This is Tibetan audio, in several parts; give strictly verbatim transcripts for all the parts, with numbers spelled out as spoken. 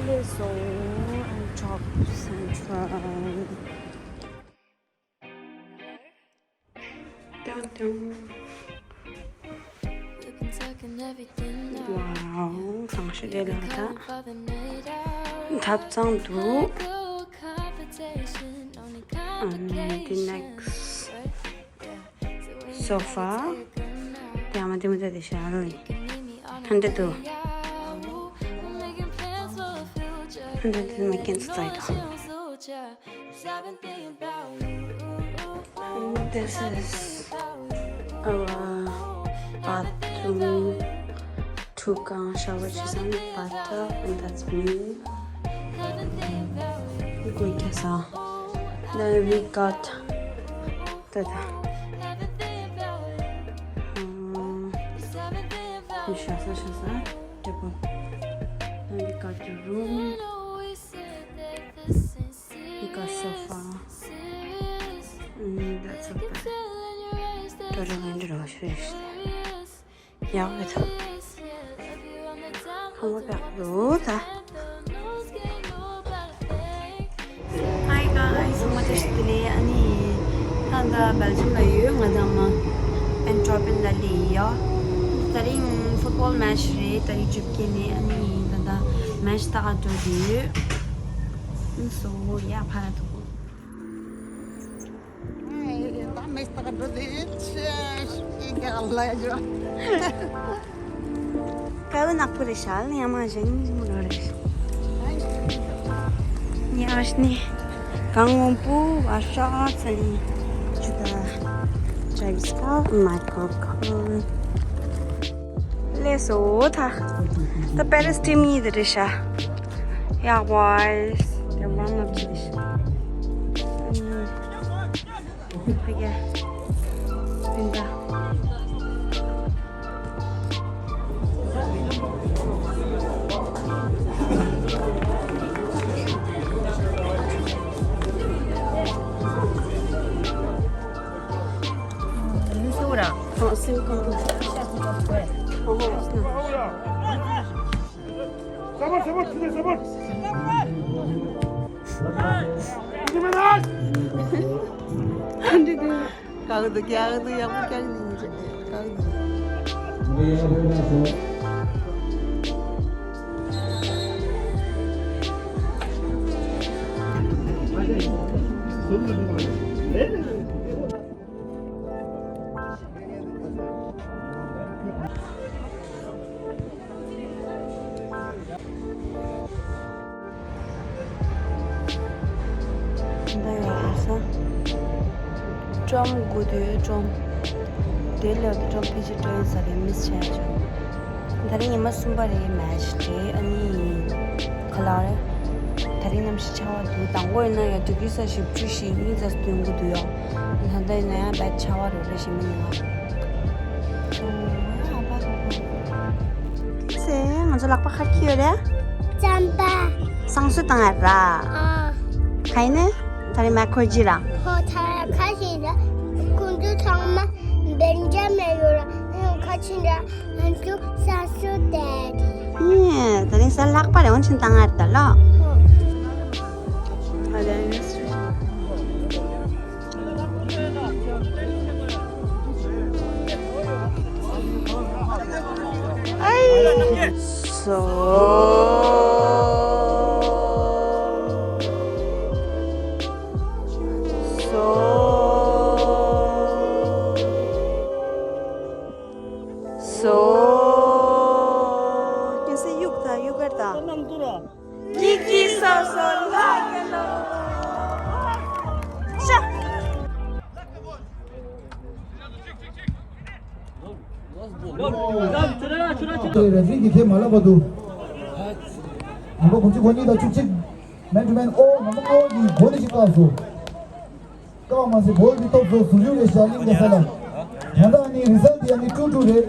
This is on top central. Dun, dun. Wow, གང་ཞིག་དེ་ལ་ད་ཐབ་ཚང་འདུག་ཨམ་དེ་next sofa. དེ་ཨ་མ་དེ་མོ་དེ་དེ་ཤ་ལ་ནི་ཧན་དེ་འདུག་ཧན་དེ་དེ་མ་ཀན་ཚ་ཚ་ཡི་དང་། This is our bathroom. Two ཁང་shower བྱེད་ས་ནི་bathtub, and that's me. Good. Then we got the, the, um, ཤ་ས་ཤ་ས་table. Then we got the room. Because of, uh, mm, that's a bad. Don't remember how to finish. Yeah, wait. Come on, back. Hi guys, so much is delay. ཨ་ནི་ད་ལྟ་Belgium ལ་ཡོད། ང་དང་Antwerpen ལ་ལས་ཡོད། དེ་རིང་football match རེད། དེ་རིང་ཅིག་ཀྱེ་ནས་ཨ་ནི་ད་ལྟ་match ལྟ་ག་འགྲོ་གི་ཡོད། So yeah, ཕར་ཐུག་གོ། ད་match ལྟ་ག་འགྲོ་གི་ཡོད། ཨིན་ག་ལ་ཡ་འགྲོ། དཀར་པོ་ནག་པོ་རེད་ཤག་ཡ་མ་གཞན་མོ་རེད་ཤག་ཉ་ཤ་ནི་གང་ངོམ་པོ་བ་ཤ་ཚ་ནི་ཅི་ད་Travis Scott, Michael Kors. ལས་སོ་ད། ད་Paris team ཡིན་དེ་རེད་ཤག Yeah, boys. They're warm up to this. ཕ་གི། སྤུན་ཟླ། ཨོ། སེམས་ཁོང་། ཨོ། ཨོ། Ça va, ça va, tu sais, ça va. Déménage. ཀག་འདུག་ཀག་འདུག་ཡག་པོ་ཀག་འདུག་ཀག་འདུག་འདི་ཡོད་ཨ་ས། ཀྲོམ་དགུ་དུས་ཀྲོམ། དེ་ལས་དུ་ཀྲོམ་ཕི་ཅི་ཀྲོན་ས་རེ་མིས་བྱས་བྱུང་། ད་རིང་ཉི་མ་གསུམ་པ་རེད་མེ་ཆི་དེ། ཨ་ནི་ག་ལ་རེད། ད་རིང་གནམ་གཤིས་ཆར་པ་འདུག་དང་པོ་ཡིན་ན་ཡང་དུས་རྒྱུན་ས་བཞི་བཅུ་ཞིག་གཉིས་ཙམ་སྟོན་གྱི་འདུག་ཡ། ད་ལྟ་ཡིན་ན་ཡང་བད་ཆར་པ་རེ་རེ་ཞིག་མི་ཉན་ལ། ཨོ་ཨ་ཕ་ཁོ་ཁོ། ཚེ་ང་ཚོ་ལག་པ་ག་རེ་འཁྱེར་ཡོད་རེད། རྩམ་པ། བསང་གསོལ་བཏང་ཡ་ར། ཨ། ག་ཡིན་ནི། ད་རིང་མེ་ཁོ་ཇི་ར། ཧོ་ད་ཁ་ཤས་ར། ཁོང་ཚོ་ཚང་མ་བེན་ཇ་མེ་ཡོད་ར། ཁ་ཆེན་ར། ང་ཚོ་ས་སོ་དེ་རེད། ཨེ། ད་རིང་ས་ལྷག་པ་རེད། འོན་ཆེན་བཏང་ཡ་ར་ད་ལོ། ཧོ། ཨ་ལེ་ཨ་ལེ། སོ། ཀུན་གསལ་གཡུག་ད་གཡུག་གར་ད། ཀི་ཀི་སོ་སོ་ལ་ག་ལོ། ཤ། དེ་རེ་ཕི་རི་གིས་ཁས་མ་བླངས་པ་འདུག་ནམ་པ་དགུ་བཅུ་གོ་གཉིས་དང་བཅུ་གཅིག་མན་ཊུ་མན། ཨོ། ནམ་པ་ལྔ་པ་གིས་གོ་ནས་ཅིག་བཀག་སོང་། ཀའོ་མ་ཟེར་བོལ་གྱི་སྟོབས་ཚོ་ཟུར་ཡུག་ལས་ཤར་གླིང་ག་ས་ལ། ད་ལྟ་ནི་རི་སལ་དེ་ཡང་ནི་ཀྲུ་ཀྲུ་རེད།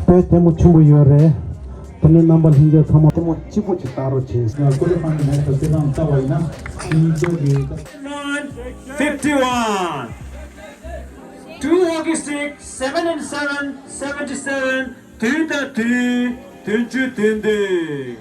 དཔེ་ལྟད་མོ་ཆེན་པོ་ཡོད་རེད། དེ་ནས་རྣམ་པ་ལྷན་རྒྱས་ཚང་མ་ལྟད་མོ་སྐྱིད་པོ་ཅིག་ལྟ་རོགས་གྱིས། ཀོ་ལི་ཧྥང་གི་ནང་དུ་དེ་དང་ལྟ་བ་ཡིན་ན་ཤིང་ཅོ་གི། Fifty-one, two hockey stick, seven and seven, seventy-seven, དུས་དང་དུས། བདུན་ཅུ་དོན་བདུན།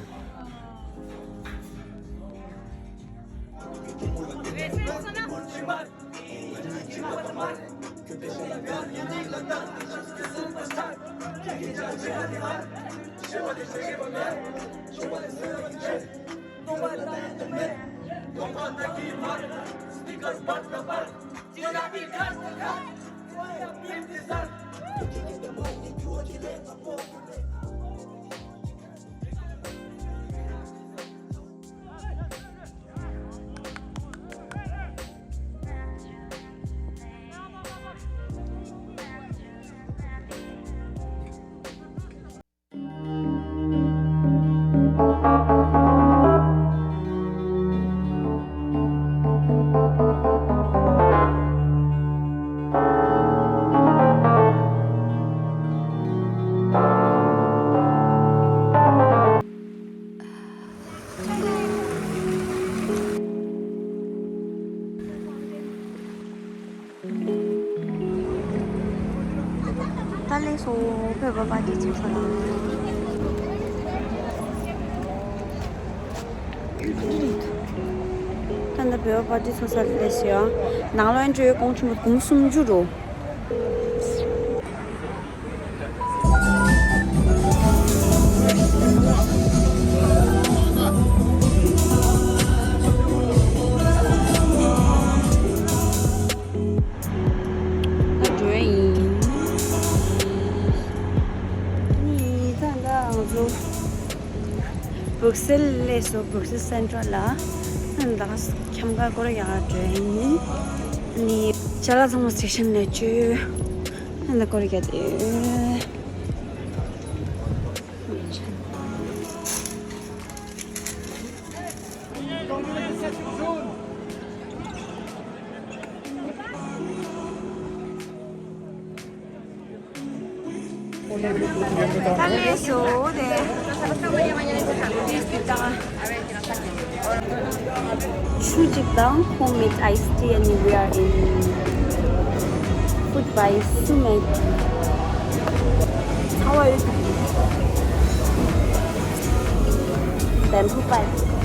ད་ལས་སོ། བོད་པ་པར་ཊི་ཚོགས་ས་ལ། ད་ལྟ་བོད་པ་པར་ཊི་ཚོགས་ས་ལ་སླེབས་སོང་ཡ། ནང་ལོགས་འགྲོ་ཡ་གོང་ཆེན་པོ་སྒོར་མོ་སུམ་ཅུ་རེད། ད་འགྲོ་ཡ་ཡིན། ནི་ད་ད་ང་ཚོ་སྦུག་སེལ་སླེབས་སོང་། སྦུག་སེལ་སེན་ཊར་ལ། ད་ཁྱམས་ཁ་སྐོར་ཡག་འགྲོ་ཡ་ཡིན། ནི་ཅ་ལག་ཚང་མ་སེག་ཤན་ནས་བཅོས། ད་སྐོར་རྒྱག་དེ། ད་ལས་སོ་དེ། ཆུ་གཅིག་དང་homemade iced tea and we are in food by Sumek. How are you? Bamboo pipes.